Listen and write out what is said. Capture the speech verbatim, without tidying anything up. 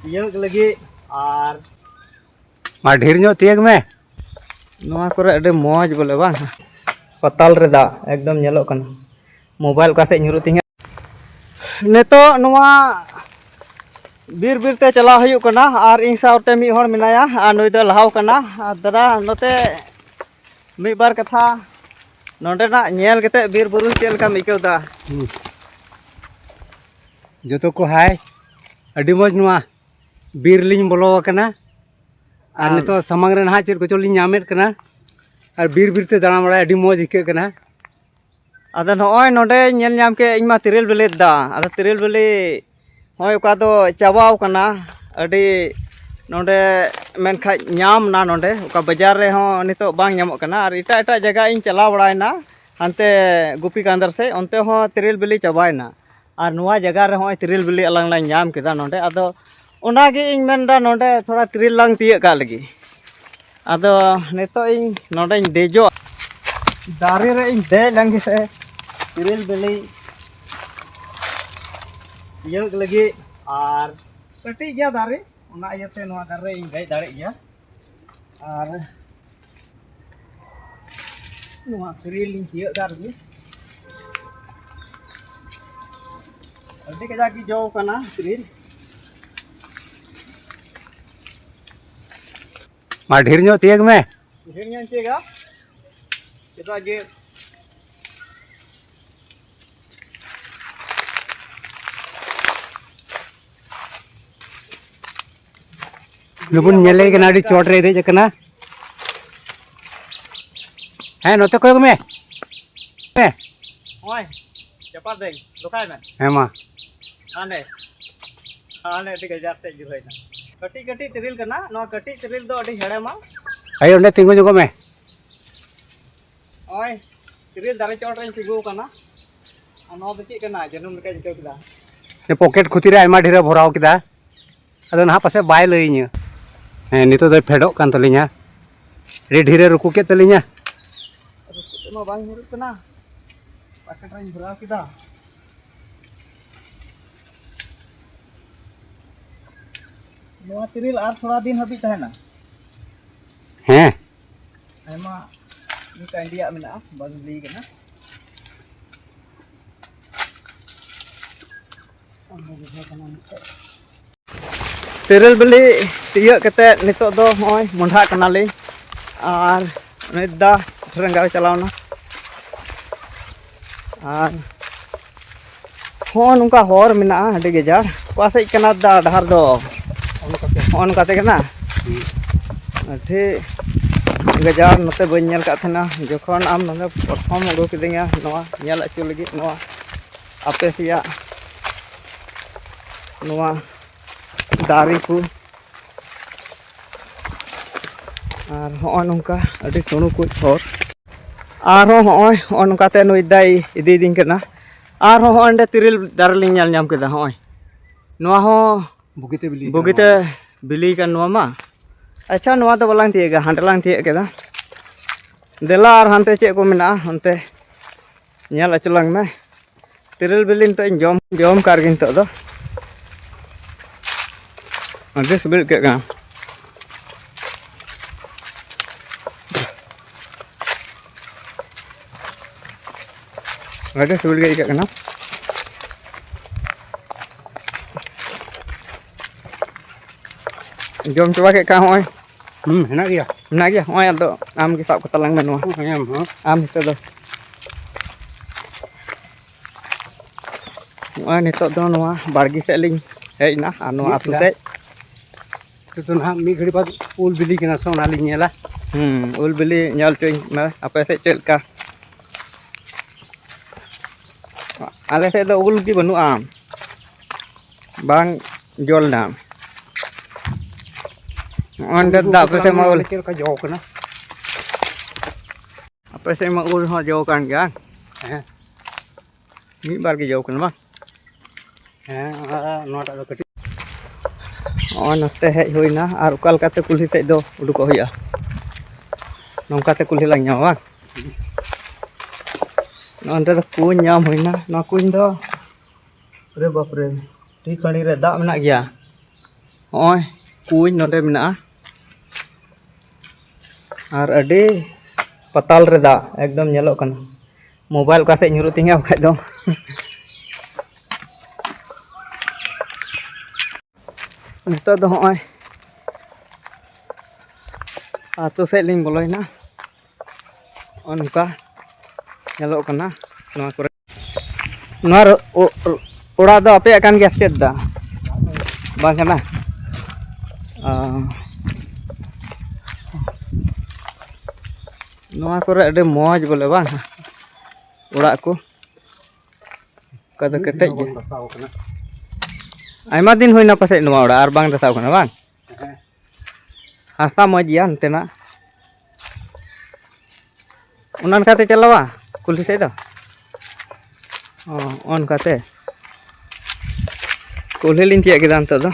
ᱛᱤᱭᱟᱹᱜ ᱞᱟᱹᱜᱤᱫ᱾ ᱟᱨ ᱢᱟ ᱰᱷᱮᱨ ᱧᱚᱜ ᱛᱤᱭᱟᱹᱜ ᱢᱮ᱾ ᱱᱚᱣᱟ ᱠᱚᱨᱮ ᱟᱹᱰᱤ ᱢᱚᱡᱽ ᱵᱚᱞᱮ ᱵᱟᱝ, ᱯᱟᱛᱟᱞ ᱨᱮ ᱫᱟᱜ ᱮᱠᱫᱚᱢ ᱧᱮᱞᱚᱜ ᱠᱟᱱᱟ᱾ ᱢᱳᱵᱟᱭᱤᱞ ᱚᱠᱟ ᱥᱮᱫ ᱧᱩᱨᱩᱜ ᱛᱤᱧᱟᱹ᱾ ᱱᱤᱛᱚᱜ ᱱᱚᱣᱟ ᱵᱤᱨ ᱵᱤᱨ ᱛᱮ ᱪᱟᱞᱟᱣ ᱦᱩᱭᱩᱜ ᱠᱟᱱᱟ ᱟᱨ ᱤᱧ ᱥᱟᱶᱛᱮ ᱢᱤᱫ ᱦᱚᱲ ᱢᱮᱱᱟᱭᱟ ᱟᱨ ᱱᱩᱭ ᱫᱚ ᱞᱟᱦᱟᱣ ᱠᱟᱱᱟ᱾ ᱟᱨ ᱫᱟᱫᱟ, ᱱᱚᱛᱮ ᱢᱤᱫ ᱵᱟᱨ ᱠᱟᱛᱷᱟ ᱱᱚᱸᱰᱮᱱᱟᱜ ᱧᱮᱞ ᱠᱟᱛᱮ ᱵᱤᱨ ᱵᱩᱨᱩ ᱪᱮᱫ ᱞᱮᱠᱟᱢ ᱟᱹᱭᱠᱟᱹᱣ ᱫᱟ? ᱦᱩᱸ᱾ ᱡᱚᱛᱚ ᱠᱚ ᱦᱟᱭ, ᱟᱹᱰᱤ ᱢᱚᱡᱽ ᱱᱚᱣᱟ ᱵᱤᱨ ᱞᱤᱧ ᱵᱚᱞᱚ ᱟᱠᱟᱱᱟ᱾ ᱟᱨ ᱟᱨ ᱱᱤᱛᱚᱜ ᱥᱟᱢᱟᱝ ᱨᱮ ᱱᱟᱦᱟᱜ ᱪᱮᱫ ᱠᱚᱪᱚ ᱞᱤᱧ ᱧᱟᱢᱮᱫ ᱠᱟᱱᱟ᱾ ᱟᱨ ᱵᱤᱨ ᱵᱤᱨ ᱛᱮ ᱫᱟᱬᱟ ᱵᱟᱲᱟᱭ ᱟᱹᱰᱤ ᱢᱚᱡᱽ ᱟᱹᱭᱠᱟᱹᱜ ᱠᱟᱱᱟ᱾ ᱟᱫᱚ ᱱᱚᱜᱼᱚᱭ ᱱᱚᱸᱰᱮᱧ ᱧᱮᱞ ᱧᱟᱢ ᱠᱮᱫ, ᱤᱧ ᱢᱟ ᱛᱮᱨᱮᱞ ᱵᱤᱞᱤ ᱫᱟ᱾ ᱟᱫᱚ ᱛᱮᱨᱮᱞ ᱵᱤᱞᱤ ᱦᱚᱸᱜᱼᱚᱭ ᱚᱠᱟ ᱫᱚ ᱪᱟᱵᱟᱣ ᱠᱟᱱᱟ, ᱟᱹᱰᱤ ᱱᱚᱸᱰᱮ ᱢᱮᱱᱠᱷᱟᱡ ᱧᱟᱢ ᱱᱟ ᱱᱚᱸᱰᱮ, ᱚᱠᱟ ᱵᱟᱡᱟᱨ ᱨᱮᱦᱚᱸ ᱱᱤᱛᱚᱜ ᱵᱟᱝ ᱧᱟᱢᱚᱜ ᱠᱟᱱᱟ᱾ ᱟᱨ ᱮᱴᱟᱜ ᱮᱴᱟᱜ ᱡᱟᱭᱜᱟ ᱤᱧ ᱪᱟᱞᱟᱣ ᱵᱟᱲᱟᱭᱮᱱᱟ, ᱦᱟᱱᱛᱮ ᱜᱩᱯᱤᱠᱟᱱᱫᱟᱨ ᱥᱮᱫ, ᱚᱱᱛᱮ ᱦᱚᱸ ᱛᱮᱨᱮᱞ ᱵᱤᱞᱤ ᱪᱟᱵᱟᱭᱮᱱᱟ᱾ ᱟᱨ ᱱᱚᱣᱟ ᱡᱟᱭᱜᱟ ᱨᱮ ᱦᱚᱸᱜᱼᱚᱭ ᱛᱮᱨᱮᱞ ᱵᱤᱞᱤ ᱟᱞᱟᱝ ᱞᱟᱝ ᱧᱟᱢ ᱠᱮᱫᱟ ᱱᱚᱸᱰᱮ᱾ ᱟᱫᱚ ᱚᱱᱟᱜᱮ ᱤᱧ ᱢᱮᱱᱫᱟ, ᱱᱚᱸᱰᱮ ᱛᱷᱚᱲᱟ ᱛᱮᱨᱮᱞ ᱞᱟᱝ ᱛᱤᱭᱟᱹᱜ ᱠᱟᱜ ᱞᱮᱜᱮ᱾ ᱟᱫᱚ ᱱᱤᱛᱚᱜ ᱤᱧ ᱱᱚᱸᱰᱮᱧ ᱫᱮᱡᱚᱜ, ᱫᱟᱨᱮ ᱨᱮ ᱤᱧ ᱫᱮᱡ ᱞᱮᱱ ᱜᱮ ᱥᱮ ᱛᱮᱨᱮᱞ ᱵᱤᱞᱤ ᱛᱤᱭᱟᱹᱜ ᱞᱟᱹᱜᱤᱫ᱾ ᱟᱨ ᱠᱟᱹᱴᱤᱡ ᱜᱮᱭᱟ ᱫᱟᱨᱮ, ᱚᱱᱟ ᱤᱭᱟᱹᱛᱮ ᱱᱚᱣᱟ ᱫᱟᱨᱮ ᱨᱮ ᱤᱧ ᱫᱮᱡ ᱫᱟᱲᱮᱜ ᱜᱮᱭᱟ᱾ ᱟᱨ ᱱᱚᱣᱟ ᱛᱮᱨᱮᱞ ᱞᱤᱧ ᱛᱤᱭᱟᱹᱜ ᱫᱟ ᱨᱮᱜᱮ᱾ ᱟᱹᱰᱤ ᱠᱟᱡᱟᱠ ᱜᱮ ᱡᱚ ᱠᱟᱱᱟ ᱛᱮᱨᱮᱞ᱾ ᱢᱟ ᱰᱷᱮᱨ ᱧᱚᱜ ᱛᱤᱭᱟᱹᱜ ᱢᱮ᱾ ᱰᱷᱮᱨ ᱧᱚᱜ ᱤᱧ ᱛᱤᱭᱟᱹᱜᱟ᱾ ᱪᱮᱫᱟᱜ ᱡᱮ ᱱᱩᱵᱩᱱ ᱧᱮᱞᱮ ᱠᱟᱱᱟ, ᱟᱹᱰᱤ ᱪᱚᱴ ᱨᱮᱭ ᱫᱮᱡ ᱟᱠᱟᱱᱟ᱾ ᱦᱮᱸ, ᱱᱚᱛᱮ ᱠᱚᱭᱚᱜ ᱢᱮ᱾ ᱦᱮᱸ᱾ ᱱᱚᱜᱼᱚᱭ, ᱪᱟᱯᱟᱫ ᱫᱟᱹᱧ, ᱞᱚᱠᱷᱟᱭ ᱢᱮ᱾ ᱦᱮᱸ ᱢᱟ᱾ ᱦᱟᱸᱰᱮ, ᱦᱟᱸᱰᱮ ᱟᱹᱰᱤ ᱜᱟᱡᱟᱲ ᱛᱮ ᱧᱩᱨᱦᱟᱹᱭᱱᱟ᱾ ᱠᱟᱹᱴᱤᱡ ᱠᱟᱹᱴᱤᱡ ᱛᱤᱨᱤᱞ ᱠᱟᱱᱟ, ᱱᱚᱣᱟ ᱠᱟᱹᱴᱤᱡ ᱛᱤᱨᱤᱞ ᱫᱚ ᱟᱹᱰᱤ ᱦᱮᱲᱮᱢᱟ᱾ ᱦᱳᱭ, ᱚᱸᱰᱮ ᱛᱤᱸᱜᱩ ᱧᱚᱜᱚᱜ ᱢᱮ᱾ ᱱᱚᱜᱼᱚᱭ, ᱛᱤᱨᱤᱞ ᱫᱟᱨᱮ ᱪᱚᱴ ᱨᱮᱧ ᱛᱤᱸᱜᱩ ᱟᱠᱟᱱᱟ᱾ ᱟᱨ ᱱᱚᱣᱟ ᱫᱚ ᱪᱮᱫ ᱠᱟᱱᱟ? ᱡᱟᱹᱱᱩᱢ ᱞᱮᱠᱟᱧ ᱟᱹᱭᱠᱟᱹᱣ ᱠᱮᱫᱟ᱾ ᱯᱚᱠᱮᱴ ᱠᱷᱩᱛᱤ ᱨᱮ ᱟᱭᱢᱟ ᱰᱷᱮᱨᱮ ᱵᱷᱚᱨᱟᱣ ᱠᱮᱫᱟ᱾ ᱟᱫᱚ ᱱᱟᱦᱟᱜ ᱯᱟᱥᱮᱡ ᱵᱟᱭ ᱞᱟᱹᱭᱟᱹᱧᱟᱹ᱾ ᱦᱮᱸ, ᱱᱤᱛᱚᱜ ᱫᱚᱭ ᱯᱷᱮᱰᱚᱜ ᱠᱟᱱ ᱛᱟᱹᱞᱤᱧᱟ᱾ ᱟᱹᱰᱤ ᱰᱷᱮᱨᱮ ᱨᱩᱠᱩ ᱠᱮᱫ ᱛᱟᱹᱞᱤᱧᱟ᱾ ᱨᱩᱠᱩ ᱛᱮᱢᱟ ᱵᱟᱝ ᱧᱩᱨᱩᱜ ᱠᱟᱱᱟ᱾ ᱯᱟᱠᱮᱴ ᱨᱮᱧ ᱵᱷᱚᱨᱟᱣ ᱠᱮᱫᱟ᱾ ᱱᱚᱣᱟ ᱛᱤᱨᱤᱞ ᱟᱨ ᱛᱷᱚᱲᱟ ᱫᱤᱱ ᱦᱟᱹᱵᱤᱡ ᱛᱟᱦᱮᱱᱟ᱾ ᱦᱮᱸ᱾ ᱟᱭᱢᱟ ᱢᱤᱫᱴᱟᱝ ᱤᱫᱤᱭᱟᱜ ᱢᱮᱱᱟᱜᱼᱟ, ᱵᱟᱝ ᱵᱤᱞᱤ ᱠᱟᱱᱟ᱾ ᱛᱮᱨᱮᱞ ᱵᱤᱞᱤ ᱛᱤᱭᱳᱜ ᱠᱟᱛᱮᱫ ᱱᱤᱛᱚᱜ ᱫᱚ ᱱᱚᱜᱼᱚᱭ ᱢᱚᱸᱰᱷᱟᱜ ᱠᱟᱱᱟᱞᱤᱧ᱾ ᱟᱨ ᱩᱱᱤ ᱫᱟ ᱨᱟᱸᱜᱟᱣ ᱪᱟᱞᱟᱣᱱᱟ᱾ ᱟᱨ ᱦᱚᱸᱜᱼᱚ ᱱᱚᱝᱠᱟ ᱦᱚᱨ ᱢᱮᱱᱟᱜᱼᱟ, ᱟᱹᱰᱤ ᱜᱟᱡᱟᱲ᱾ ᱚᱠᱟ ᱥᱮᱫ ᱠᱟᱱᱟ ᱫᱟ ᱰᱟᱦᱟᱨ ᱫᱚ? ᱦᱚᱸᱜᱼᱚ ᱱᱚᱝᱠᱟ ᱛᱮ ᱠᱟᱱᱟ᱾ ᱟᱹᱰᱤ ᱜᱟᱡᱟᱲ, ᱱᱚᱛᱮ ᱵᱟᱹᱧ ᱧᱮᱞ ᱠᱟᱜ ᱛᱟᱦᱮᱱᱟ᱾ ᱡᱚᱠᱷᱚᱱ ᱟᱢ ᱱᱚᱰᱮ ᱯᱨᱚᱛᱷᱚᱢ ᱩᱰᱩᱠ ᱠᱤᱫᱤᱧᱟ ᱱᱚᱣᱟ ᱧᱮᱞ ᱦᱚᱪᱚ ᱞᱟᱹᱜᱤᱫ, ᱱᱚᱣᱟ ᱟᱯᱮ ᱥᱮᱭᱟᱜ ᱱᱚᱣᱟ ᱫᱟᱨᱮ ᱠᱚ, ᱟᱨ ᱦᱚᱸᱜᱼᱚ ᱱᱚᱝᱠᱟ ᱟᱹᱰᱤ ᱥᱩᱬᱩ ᱠᱚᱡ ᱦᱚᱨ᱾ ᱟᱨᱦᱚᱸ ᱦᱚᱸᱜᱼᱚᱭ, ᱦᱚᱸᱜᱼᱚ ᱱᱚᱝᱠᱟ ᱛᱮ ᱱᱩᱭ ᱫᱟᱭ ᱤᱫᱤᱭᱤᱫᱤᱧ ᱠᱟᱱᱟ᱾ ᱟᱨᱦᱚᱸ ᱦᱚᱸᱜᱼᱚᱭ ᱚᱸᱰᱮ ᱛᱤᱨᱤᱞ ᱫᱟᱨᱮ ᱞᱤᱧ ᱧᱮᱞ ᱧᱟᱢ ᱠᱮᱫᱟ᱾ ᱦᱚᱸᱜᱼᱚᱭ ᱱᱚᱣᱟ ᱦᱚᱸ ᱵᱩᱜᱤᱛᱮ ᱵᱤᱞᱤ ᱠᱟᱱᱟ᱾ ᱵᱩᱜᱤᱛᱮ ᱵᱤᱞᱤ ᱠᱟᱱ ᱱᱚᱣᱟ ᱢᱟ᱾ ᱟᱪᱪᱷᱟ, ᱱᱚᱣᱟ ᱫᱚ ᱵᱟᱞᱟᱝ ᱛᱤᱭᱟᱹᱜᱟ, ᱦᱟᱸᱰᱮ ᱞᱟᱝ ᱛᱤᱭᱟᱹᱜ ᱠᱮᱫᱟ᱾ ᱫᱮᱞᱟ ᱟᱨ ᱦᱟᱱᱛᱮ ᱪᱮᱫ ᱠᱚ ᱢᱮᱱᱟᱜᱼᱟ, ᱚᱱᱛᱮ ᱧᱮᱞ ᱦᱚᱪᱚ ᱞᱟᱝ ᱢᱮ᱾ ᱛᱤᱨᱤᱞ ᱵᱤᱞᱤ ᱱᱤᱛᱚᱜ ᱤᱧ ᱡᱚᱢ, ᱡᱚᱢ ᱠᱟᱜ ᱨᱮᱜᱮ ᱱᱤᱛᱚᱜ ᱫᱚ᱾ ᱟᱹᱰᱤ ᱥᱤᱵᱤᱞ ᱟᱹᱭᱠᱟᱹᱜ ᱠᱟᱱᱟ᱾ ᱟᱹᱰᱤ ᱥᱤᱵᱤᱞ ᱜᱮ ᱟᱹᱭᱠᱟᱹᱜ ᱠᱟᱱᱟ᱾ ᱡᱚᱢ ᱪᱟᱵᱟ ᱠᱮᱫ ᱠᱷᱟᱱ ᱦᱚᱸᱜᱼᱚᱭ᱾ ᱦᱩᱸ, ᱦᱮᱱᱟᱜ ᱜᱮᱭᱟ᱾ ᱢᱮᱱᱟᱜ ᱜᱮᱭᱟ? ᱦᱚᱸᱜᱼᱚᱭ ᱟᱫᱚ ᱟᱢ ᱜᱮ ᱥᱟᱵ ᱠᱟᱛᱟ ᱞᱟᱝ ᱢᱮ ᱱᱚᱣᱟ᱾ ᱦᱮᱸ, ᱦᱮᱸ᱾ ᱟᱢ ᱱᱤᱛᱚᱜ ᱫᱚ᱾ ᱱᱚᱜᱼᱚᱭ ᱱᱤᱛᱚᱜ ᱫᱚ ᱱᱚᱣᱟ ᱵᱟᱲᱜᱮ ᱥᱮᱫ ᱞᱤᱧ ᱦᱮᱡ ᱮᱱᱟ ᱟᱨ ᱱᱚᱣᱟ ᱢᱤᱫ ᱟᱹᱛᱩ ᱫᱷᱟᱣ᱾ ᱥᱮᱫ᱾ ᱱᱤᱛᱚᱜ ᱫᱚ ᱱᱟᱦᱟᱜ ᱢᱤᱫ ᱜᱷᱟᱹᱲᱤ ᱵᱟᱫᱽ ᱩᱞ ᱵᱤᱞᱤ ᱠᱟᱱᱟ ᱥᱮ, ᱚᱱᱟ ᱞᱤᱧ ᱧᱮᱞᱟ᱾ ᱦᱩᱸ, ᱩᱞ ᱵᱤᱞᱤ ᱧᱮᱞ ᱦᱚᱪᱚᱧ ᱢᱮ, ᱟᱯᱮ ᱥᱮᱫ ᱪᱮᱫ ᱞᱮᱠᱟ? ᱟᱞᱮ ᱥᱮᱫ ᱫᱚ ᱩᱞ ᱜᱮ ᱵᱟᱹᱱᱩᱜᱼᱟ, ᱵᱟᱝ ᱡᱚ ᱞᱮᱱᱟ᱾ ᱱᱚᱜᱼᱚᱭ ᱱᱚᱰᱮ ᱩᱞ ᱫᱚ ᱟᱯᱮ ᱥᱮᱫ ᱢᱟ ᱩᱞ᱾ ᱪᱮᱫ ᱞᱮᱠᱟ ᱡᱚ ᱠᱟᱱᱟ? ᱟᱯᱮ ᱥᱮᱫ ᱢᱟ ᱩᱞ ᱦᱚᱸ ᱡᱚ ᱠᱟᱱ ᱜᱮᱭᱟ᱾ ᱦᱮᱸ᱾ ᱢᱤᱫ ᱵᱟᱨ ᱜᱮ ᱡᱚ ᱠᱟᱱᱟ ᱵᱟᱝ? ᱦᱮᱸ, ᱟᱨ ᱱᱚᱣᱟᱴᱟᱜ ᱫᱚ ᱠᱟᱹᱴᱤᱡ᱾ ᱱᱚᱜᱼᱚᱭ ᱱᱚᱛᱮ ᱦᱮᱡ ᱦᱩᱭᱱᱟ ᱟᱨ ᱚᱠᱟ ᱞᱮᱠᱟᱛᱮ ᱠᱩᱞᱦᱤ ᱥᱮᱫ ᱫᱚ ᱩᱰᱩᱠᱚᱜ ᱦᱩᱭᱩᱜᱼᱟ, ᱱᱚᱝᱠᱟ ᱛᱮ ᱠᱩᱞᱦᱤ ᱞᱟᱝ ᱧᱟᱢᱟ ᱵᱟᱝ? ᱱᱚᱸᱰᱮ ᱫᱚ ᱠᱩᱧ ᱧᱟᱢ ᱦᱩᱭᱱᱟ᱾ ᱱᱚᱣᱟ ᱠᱩᱧ ᱫᱚ, ᱨᱮ ᱵᱟᱯ ᱨᱮ, ᱛᱤ ᱠᱷᱟᱹᱲᱤ ᱨᱮ ᱫᱟᱜ ᱢᱮᱱᱟᱜ ᱜᱮᱭᱟ᱾ ᱱᱚᱜᱼᱚᱭ ᱠᱩᱧ ᱱᱚᱰᱮ ᱢᱮᱱᱟᱜᱼᱟ᱾ ᱟᱨ ᱟᱹᱰᱤ ᱯᱟᱛᱟᱞ ᱨᱮ ᱫᱟᱜ ᱮᱠᱫᱚᱢ ᱧᱮᱞᱚᱜ ᱠᱟᱱᱟ᱾ ᱢᱳᱵᱟᱭᱤᱞ ᱚᱠᱟ ᱥᱮᱫ ᱧᱩᱨᱩᱜ ᱛᱤᱧᱟ ᱵᱟᱠᱷᱟᱡ ᱫᱚ᱾ ᱱᱤᱛᱚᱜ ᱫᱚ ᱦᱚᱸᱜᱼᱚᱭ ᱟᱹᱛᱩ ᱥᱮᱫ ᱞᱤᱧ ᱵᱚᱞᱚᱭᱮᱱᱟ᱾ ᱱᱚᱜᱼᱚ ᱱᱚᱝᱠᱟ ᱧᱮᱞᱚᱜ ᱠᱟᱱᱟ ᱱᱚᱣᱟ ᱠᱚᱨᱮ᱾ ᱱᱚᱣᱟ ᱨᱚ-, ᱚ-, ᱚ-, ᱚᱲᱟᱜ ᱫᱚ ᱟᱯᱮᱭᱟᱜ ᱠᱟᱱ ᱜᱮᱭᱟ ᱥᱮ ᱪᱮᱫ ᱫᱟ? ᱵᱟᱝ ᱠᱟᱱᱟ? ᱚ᱾ ᱱᱚᱣᱟ ᱠᱚᱨᱮ ᱟᱹᱰᱤ ᱢᱚᱡᱽ ᱵᱚᱞᱮ ᱵᱟᱝ? ᱚᱲᱟᱜ ᱠᱚ᱾ ᱚᱱᱠᱟ ᱫᱚ ᱠᱮᱴᱮᱡ ᱜᱮ᱾ ᱵᱟᱝ ᱫᱷᱟᱥᱟᱣ ᱠᱟᱱᱟ᱾ ᱟᱭᱢᱟ ᱫᱤᱱ ᱦᱩᱭᱱᱟ ᱯᱟᱥᱮᱡ ᱱᱚᱣᱟ ᱚᱲᱟᱜ ᱟᱨ ᱵᱟᱝ ᱫᱷᱟᱥᱟᱣ ᱠᱟᱱᱟ ᱵᱟᱝ? ᱦᱮᱸ᱾ ᱦᱟᱥᱟ ᱢᱚᱡᱽ ᱜᱮᱭᱟ ᱱᱚᱛᱮᱱᱟᱜ᱾ ᱚᱱᱟ ᱞᱮᱠᱟᱛᱮ ᱪᱟᱞᱟᱣᱟ ᱠᱩᱞᱦᱤ ᱥᱮᱫ ᱫᱚ? ᱚ, ᱚᱱᱠᱟᱛᱮ᱾ ᱠᱩᱞᱦᱤ ᱞᱤᱧ ᱛᱤᱭᱟᱹᱜ ᱠᱮᱫᱟ ᱱᱤᱛᱚᱜ ᱫᱚ᱾